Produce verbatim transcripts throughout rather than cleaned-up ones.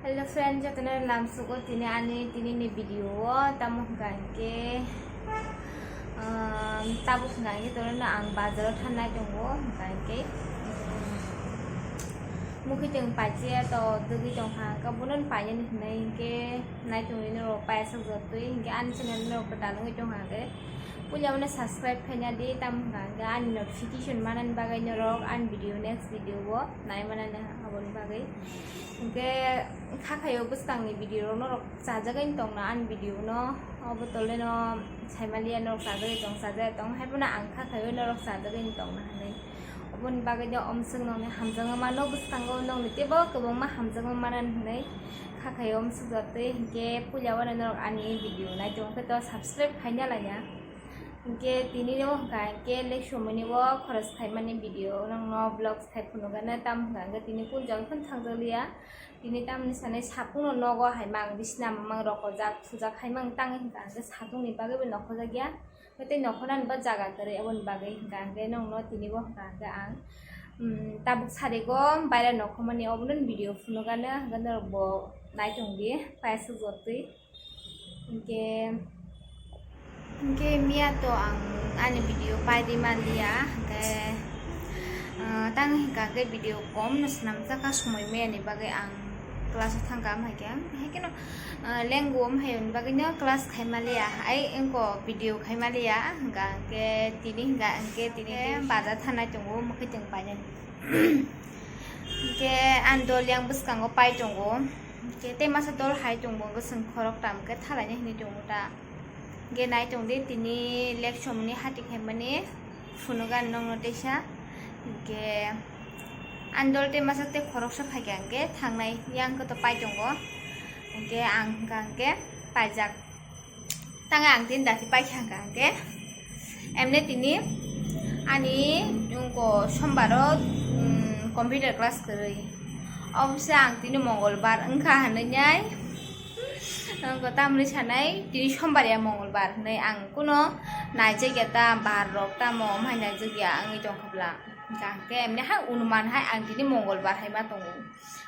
Hello friend, jotono lamsugo tini ani tini ni video o, tamo hwnkha hwnkhe, um, tabuk hwnkha hwnkhe torono ang bazar o thangnai tongo, hwnkha hwnkhe, um, mukhuitwng paijak to dugui tongkha, hwnkhe bono painani hwnwi hwnkhe naitongwi norok paisuk jotwi hwnkhe ani channel norok kwtal wngwi tongkha hwnkhe puila mano subscribe khaina di, tamo hwnkha hwnkhe ani notification manani bagwi norok ani video next video o nai manani aboni bagwi. Hwnkhe kha khaio bwskangni video rok norok chajagwi tongna ani video no, obo tole no saimaliya norok chajagwi tong chajagwi tong, haiphano ang kha khaio norok chajagwi tongna hinwi. Oboni bagwi no omswk nokni hamjakma mano, bwskango nokni teibo kwbangma hamjakma manani hinwi kha khaio omswk jotwi. Hwnkhe puila wano norok ani video nai tongkhe to subscribe khaina laiya. Hwnkhe tini no hwnkha hwnkhe lek somoni o khoros khaimani video nokno vlogs khai phunukgana, tamo hwnkha hwnkhe tini kun jaga phano thangjakliya. Tini tamni sanai sapungno nogo hai mang bisna mang rokojak thujak hai mang tang hwnkha hwnkhe satungni bagwi bo nokhojakya. Tei nokholani bo jaga kwrwi, aboni bagwi hwnkha hwnkhe nokno tini bo hwnkha hwnkhe ang, um, tabuk sarigo baira nokhormani obono video phunukgana hwnkhe norok bo naitongdi paisuk jotwi. Hwnkhe, hwnkhe miya to ang ani video paidi manliya, hwnkhe, ah, tang hwnkha khe video kom no swnamjak kha, somoi maya ni bagwi ang class o thangkha, am hai khe, am hai kheno, ah, lengo, am hai ni bagwi no class khai maliya, ai wngko video khai maliya, hwnkha hwnkhe tini hwnkha hwnkhe tini bazar thanai tongo, mwkhwtwng painani. Hwnkhe ani dol yang bwskango pai tongo. Hwnkhe tei masa dol hai tongo, bwswng khoroktham khe thalaina hinwi tongo ta. Hwnkhe nai tongdi tini lek somoni hati khaimani phunukgani nokno teisa. Hwnkhe ani dol tei masa tei khoroksa phaikha hwnkhe thangnai yang khe to pai tongo. Hwnkhe ang hwnkha hwnkhe paijak. Tang ang tin dati paikha hwnkha hwnkhe, emne tini ani wngko sombaro, um, computer class kwrwi. Obose ang tini mongolbar wngkha hwnwi nai, wngko tamni sanai tini sombar ya mongolbar hwnwi ang kuno naijakya ta, bar rok tamo omo hai naijakya wngwi tongkha bla. Hwnkha hwnkhe emne hai unuman hai ang tini mongolbar hai ma tongo.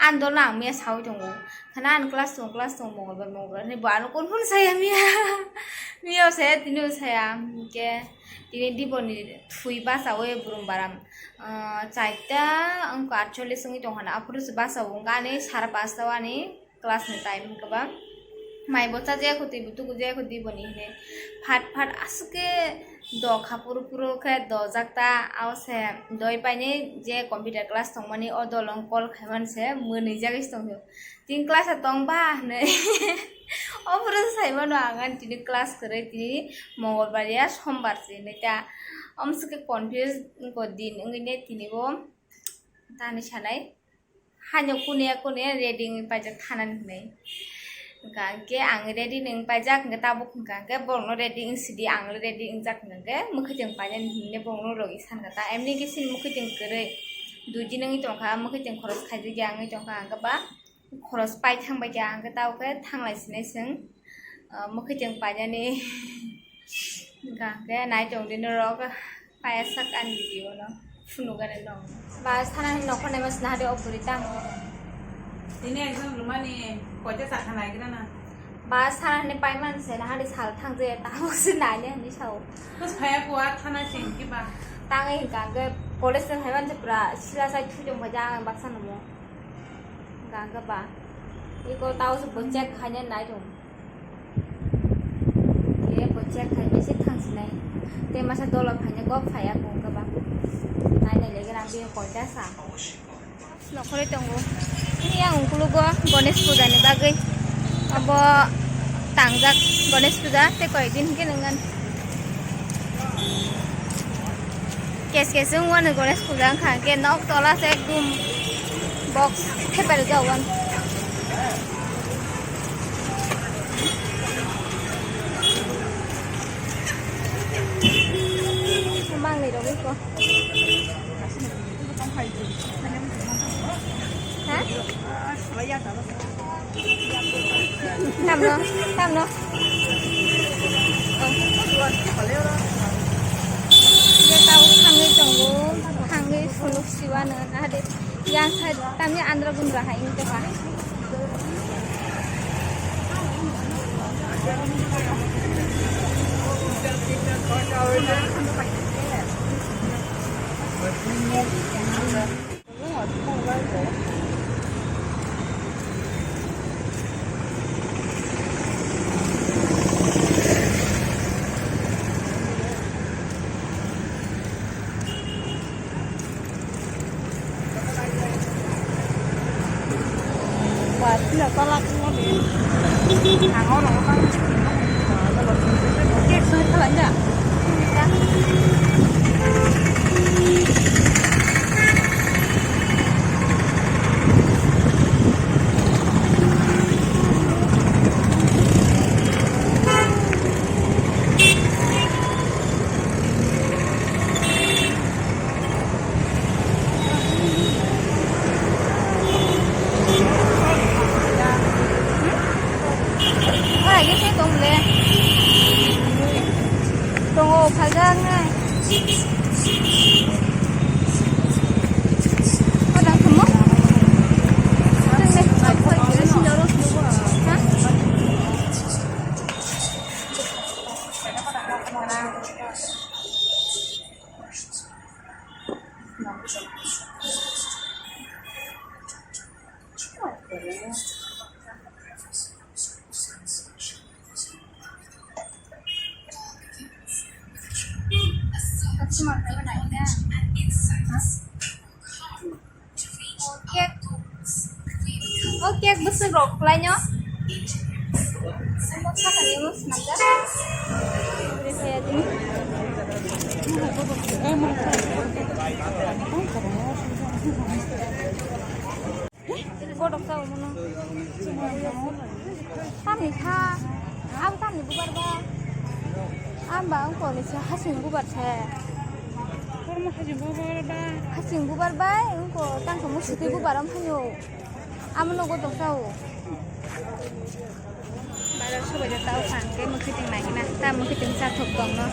Ani dol no ang miya saui tongo. Khana ani class tong, class tong, mongolbar, mongolbar hinwi bo ano kunphuru saya miya. Miya saya, tini saya. Hwnkhe tini diboni thwi bachaui burum baram, ah, charta wngkha atchollis wngwi tongkha na. Aphuru se bachao wngkha ani sara pasta o ani class ni time wngkha ba. Mai bo cha jaya kho twi bo tuku jaya kho diboni hinwi phat phat aswk khe do kha phuru phuru khe dojak ta. Abo se doi painwi je computer class tongmani o dol wng call khaimani se mwnwi jagwi se tongphio. Tini class o tong ba hinwi. O phuru se sai mano ang ani tini class kwrwi, tini mongolbar ya sombar se hinwi ta. Omo se khe confuse wngkha din wngwi ne tini bo tani sanai. Haino kune kune ready wngwi paijak thanani hinwi. Hwnkha hwnkhe ang ready wngwi paijak, hwnkhe tabuk hwnkha hwnkhe borokno ready wng sidi, ang ready wngjak hwnkha hwnkhe mwkhwtwng painani hinwi borokno logi sankha ta. Emni khe chini mwkhwtwng kwrwi dui din wngwi tongkha, mwkhwtwng khoros khaijakya wngwi tongkha, hwnkhe ba khoros pai thangbaikha, hwnkhe tabuk khe thanglai sinai chwng, ah, mwkhwtwng painani. Hwnkha hwnkhe nai tongdi norok, paiyasak ani video no phunukgani no. Ba sana hinwi nokhor naima sina hade o bwrwi tamo. Tini ekjon rwmani koita chakha naigra na. Ba sana hinwi paimani se na hade sal thangje tamo se naina hinwi sao. Bus phaya ko a thana se hinki ba. Tangai hwnkha hwnkhe college se phaimani se pura sila sai thujong bai jang baksa namo. Hwnkha hwnkhe ba. Iko tao se bo check khaina nai tong. Khe bo check khai se thang sinai. Tei masa dolo phaina kok phaya kung khe ba. Nai nai lege rang bini koita sa. Nokhorwi tongo. Yang ungkulugo Ganesh puja ni bagwi. Abo tangjak Ganesh puja tei koi din hwnkhe nwngan. Kes kes wng wano Ganesh puja wngkha hwnkhe nok tola se ekdum box thepai rijak wng. Mangnwi rogwi ko. Ha? Tamno, tamno. Oh. Ye tao thangwi tongo, thangwi phunuk siwano, nahade yang side tamni andra gundra hai wng tongkha. Ora, yese tong le. Tongo, phaljak nai. Ora, tamo? Ha? Cake. O cake bwswk rok kwlai no. Omo sakani omo swnamjak. Bodoh sa omo no. Tamni kha. Abo tamni bubar ba. Amba wngkha ni se hasing bubar se. Kormo hasing bubar ba. Hasing bubar bai wngkha tangkha mo sutwi bubar am hayo. Amo nogo dosa o. Bazar sobai da tao phang ke mwkhwtwng nai na. Ta mwkhwtwng cha thok tong no.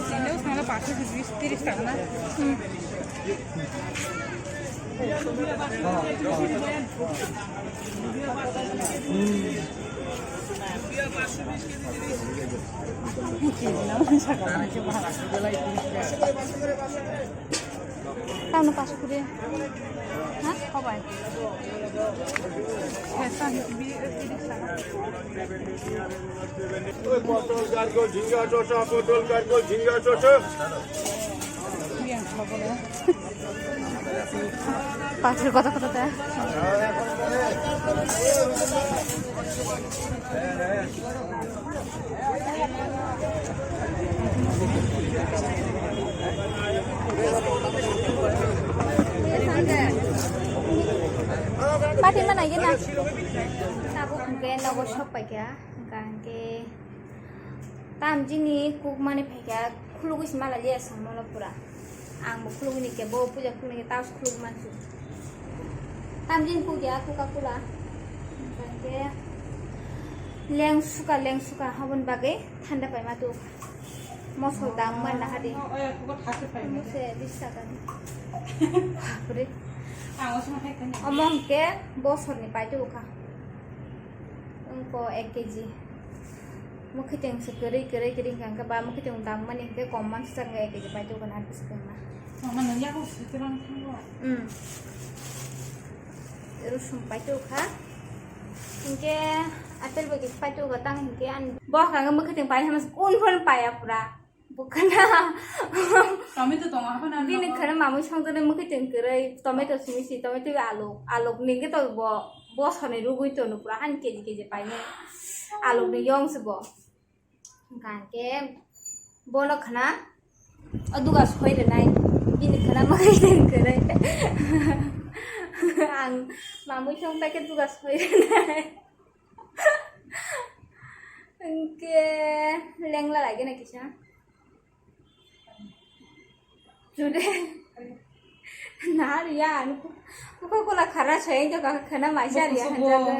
Sino, sino, paso, bis, tiris taka na. Hmm. Tamno paso kuri. Ha? Hobai. Potol kargo, jhinga, chocha, potol kargo, jhinga, chocha. Pathor kota kota ta. Pati mana gina? Tabuk hingke nogo sok paikha, hingka hingke tam jini kuk mani phaikha, khulugwi se mala liya samano pura. Ang bo khulugwi ni kebo puja khulugwi ni kebo khulugwi mansu. Tamjin kukya Coca Cola. Hingke leng suka leng suka habon bagwi thanda paima tu. Mosol dang man na hadi. Mose bis taka ni. Bapre. Omo hingke bosor ni pai tu kha. Wngko ek keji. Mwkhwtwng se kwrwi, kwrwi, kwrwi hwnkha hwnkhe ba mwkhwtwng dangmani hwnkhe kom mansa wngkha ek keji pai tongkha na bwswk wngma. Mama, nung yago swi kwbang thango. Hmm. Rusum pai tongkha. Hwnkhe apple bai kisa pai tongkha tang hwnkhe ani. Bo hwnkha hwnkhe mwkhwtwng pai hwnma se kun phano paiya pura. Bwkhana. Tomato tongo, haphano bini khana mamui songjaknai mwkhwtwng kwrwi, tomato simi si, tomato bai aluk, aluk ni hwnkhe to bo, bosoni rugwi tono pura hani keji keji painai. Aluk ni yong se bo. Hwnkha hwnkhe bono khana, o duga soi rwnai, bini khana mwkhwtwng kwrwi. Ang mamui songjakhe duga soi rwnai. Hwnkhe lengla lagina kisa. Jude. Nahar ya, anu ko, ko kola khara chayeng to ka khana maisa riya hanjalo.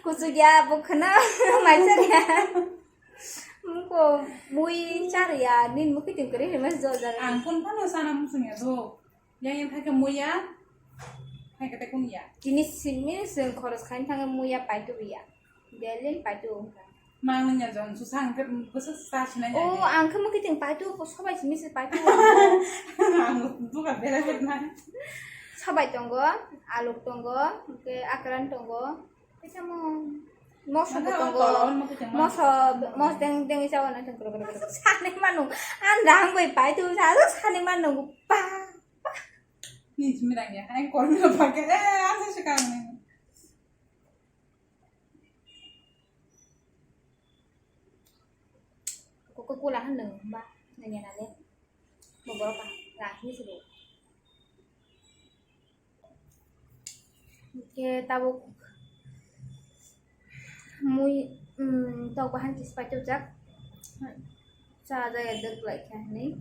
Kuchuk ya, bo khana maisa riya. Ko mui char ya, nin mukhi tim kare hemas jo jara. Ang kon phano sana musung ya do. Yang yang thake mui ya, thake te kun ya. Tini simi sing khoros khain thang mui ya paitu ya. Berlin paitu. Mang nanya jon susang ke bese sa sina ya. Oh, ang khe mukhi tim paitu, ko sobai simi se paitu. Ang buka bela bela na. Sobai tongo, aluk tongo, ke akran tongo. Kaisa mo, moso bo tongo. Moso, mos deng deng isa wana tong kro kro kro. Sani manu, andang bai pai tu sa sani manu pa. Ni jimi rang ya, hai kor mi pa ke, eh, asa sekarang ni. Coca-Cola han nang ba, nanya nale. Bo borok ka, rang ni sini. Hingke tabuk mui, mm, tok bahan kis paitokjak. Cha jaya dwk lai kha hinwi.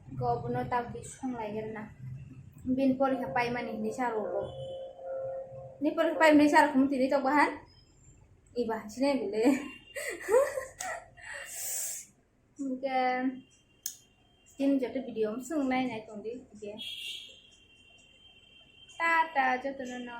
Hingke obono tabuk kis song lai gana. Bini porikha paimani hinwi sa rwo. Ni porikha paimani sa rwo tini tok bahan. Iba sini bile. Hingke tini joto video msung nai nai tongdi hingke. Tata jotono no.